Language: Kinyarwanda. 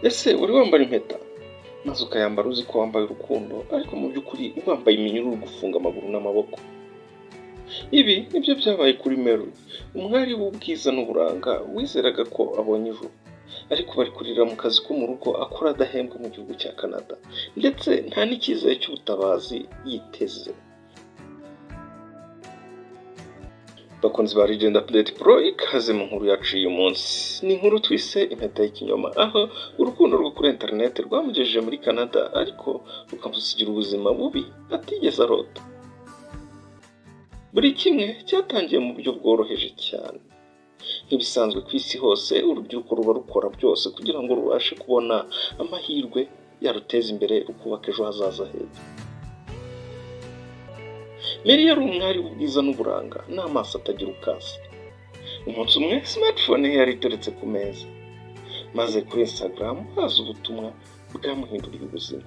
Ese wari wambara impeta maze ukayambara uzi ko wambaye urukundo, ariko mu by'ukuri wambaye iminyururu gufunga amaguru n'amaboko? Ibi nibyo byabaye kuri Mary, umwari w'ubwiza n'uburanga wizeraga ko abonye ijuru, ariko bari kurira mu kazi ko mu rugo akora adahembwa mu gihugu cya Canada, ndetse nta n'icyizere cy'ubutabazi yiteze. Bakunzi ba Legend Update Pro, ikaze mu nkuru yacu y'uyu munsi. Ni inkuru twise impeta y'ikinyoma, aho urukundo rwo kuri interineti rwamugejeje muri Canada, ariko rukamusigira ubuzima bubi atigeze arota. Buri kimwe cyatangiye mu buryo bworoheje cyane. Nk'ibisanzwe ku isi hose, urubyiruko ruba rukora byose kugira ngo rubashe kubona amahirwe yaruteza imbere, rukubaka ejo hazaza heza. Mary yari umwari w'ubwiza n'uburanga n'amaso atagira ukasa. Umunsi umwe smartphone ye yari iteretse ku meza, maze kuri Instagram haza ubutumwa bwamuhinduriye ubuzima.